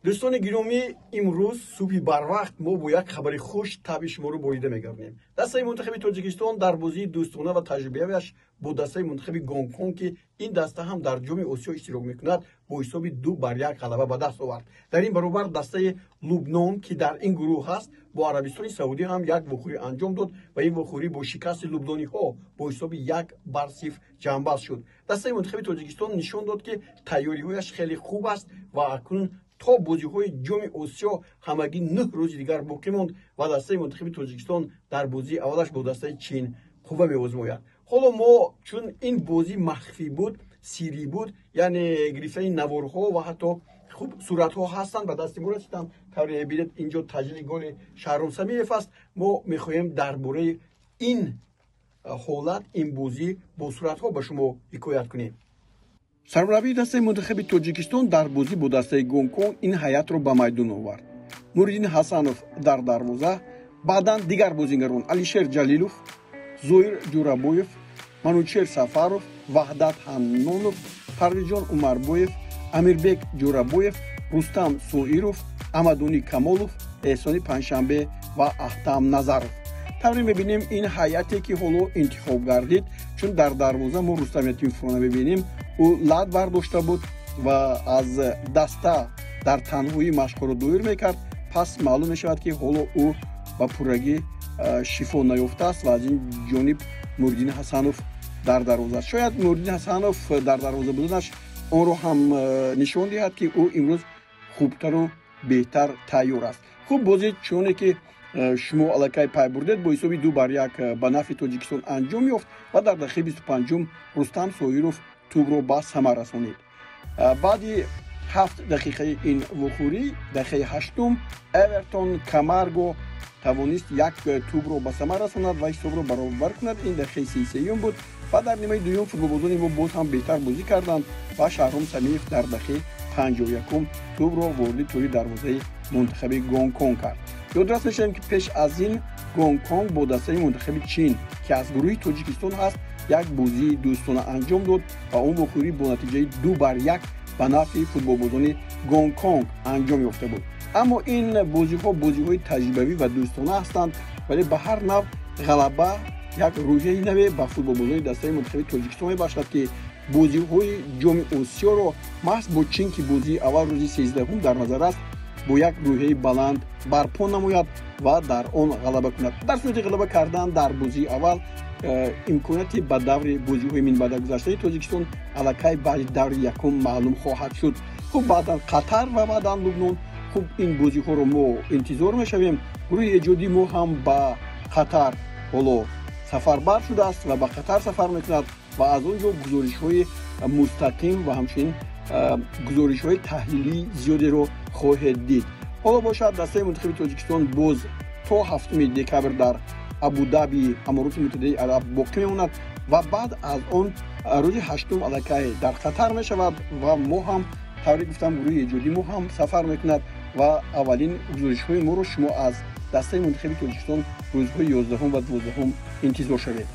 Дӯстони гиромӣ, имрӯз субҳи барвақт мо бо як хабари хуш табъи шуморо борида мегардонем. Дастаи мунтахаби Тоҷикистон дар бозии дӯстона ва таҷрибавиаш бо дастаи мунтахаби Гонконг, ки ин даста ҳам дар Ҷоми Осиё иштирок мекунад, бо ҳисоби 2-1 ғалаба ба даст овард. Дар ин баробар дастаи Лубнон, ки дар ин гурӯҳ ҳаст, бо Арабистони Саудӣ ҳам як вохӯрӣ анҷом дод ва ин вохӯрӣ бо шикасти лубнониҳо бо ҳисоби 1-0 ҷамъбаст шуд. Дастаи мунтахаби Тоҷикистон нишон дод, ки тайёриҳояш хеле хуб аст ва акнун то бозиҳои Ҷоми Осиё ҳамагӣ 9 рӯзи дигар боқӣ монд ва дастаи мунтахаби Тоҷикистон дар бозии аввалаш бо дастаи Чин қувва меозмояд. Ҳоло мо, чун ин бозӣ махфӣ буд, сирӣ буд, яъне гирифтани наворҳо ва ҳатто хуб суратҳо ҳастанд, ба дасти мо расиданд. Тавре мебинед, инҷо таҷлили голи Шаҳром Самиев аст. Мо мехоҳем дар бораи ин ҳолат, ин бозӣ бо суратҳо ба шумо ҳикоят кунем. Сармураббии дастаи мунтахаби Тоҷикистон дар бозӣ бо дастаи Гонконг ин ҳайатро ба майдон овард. Нуриддин Ҳасанов дар дарвоза, баъдан дигар бозигарон Алишер Ҷалилов, Зоир Ҷурабоев, Манучер Сафаров, Ваҳдат Ҳаннонов, Парвизҷон Умарбоев, Амирбек Ҷурабоев, Рустам Соиров, Амадунӣ Камолов, Эҳсони Панҷшанбе ва Аҳтам Назаров. Тавре мебинем, ин ҳайате ки ҳоло интихоб гардид, чун дар дарвоза мо Рустам Ятимовро намебинем, ӯ лат бардошта буд ва аз даста дар танҳоӣ машқҳоро доир мекард. Пас маълум мешавад, ки ҳоло ӯ ба пуррагӣ шифо наёфтааст ва аз ин ҷониб Нуриддин Ҳасанов дар дарвоза аст. Шояд Нуриддин Ҳасанов дар дарвоза буданаш онро ҳам нишон диҳад, ки ӯ имрӯз хубтару беҳтар тайёр аст. Хуб, бозӣ чуноне ки шумо аллакай пай бурдед, бо ҳисоби 2-1 ба нафъи Тоҷикистон анҷом ёфт ва дар дақиқаи 25-ум Рустам Соиров тӯбро ба самар расонид. Баъди 7 дақиқаи ин вохӯрӣ, дақиқаи 8-ум, Эвертон Камарго тавонист як тӯбро ба самар расонад ва ҳисобро баробар кунад. Ин дақиқаи 33-юм буд ва дар нимаи дуюм футболбозони мо боз ҳам беҳтар бозӣ карданд ва Шаҳром Самиев дар дақиқаи 51-ум тӯбро вориди тӯри дарвозаи мунтахаби Гонконг кард. Ёдрас мешавем, ки пеш аз ин Гонконг бо дастаи мунтахаби Чин, ки аз гурӯҳи Тоҷикистон ҳаст, як бозии дӯстона анҷом дод ва он вохӯрӣ бо натиҷаи 2-1 ба нафъи футболбозони Гонконг анҷом ёфта буд. Аммо ин бозиҳо бозиҳои таҷрибавӣ ва дӯстона ҳастанд, вале ба ҳар нав ғалаба як рӯҳияи наве ба футболбозони дастаи мунтахаби Тоҷикистон мебахшад, ки бозиҳои Ҷоми Осиёро маҳз бо Чин, ки бозии аввал рӯзи 13-ум дар назар аст, бо як рӯҳияи баланд барпо намояд ва дар он ғалаба кунад. Дар сурати ғалаба кардан дар бозии аввал, имконияти ба даври бозиҳои минбаъда гузаштаи Тоҷикистон аллакай баъди даври якум маълум хоҳад шуд. Хуб, баъдан Қатар ва баъдан Лубнон. Хуб, ин бозиҳоро мо интизор мешавем. Гурӯҳи эҷодии мо ҳам ба Қатар ҳоло сафарбар шудааст ва ба Қатар сафар мекунад ва аз он ҷо гузоришҳои мустақим ва ҳамчунин гузоришҳои таҳлилии зиёдеро хоҳед дид. Ҳоло бошад, дастаи мунтахаби Тоҷикистон боз то 7 декабр дар Абудаби, Амороти Муттаҳидаи Араб боқӣ мемонад ва баъд аз он рӯзи 8-ум аллакай дар Қатар мешавад ва мо ҳам, тавре гуфтам, гурӯҳи эҷодии мо ҳам сафар мекунад ва аввалин гузоришҳои моро шумо аз дастаи мунтахаби Тоҷикистон рӯзҳои 11-ум ва 12-ум интизор шавед.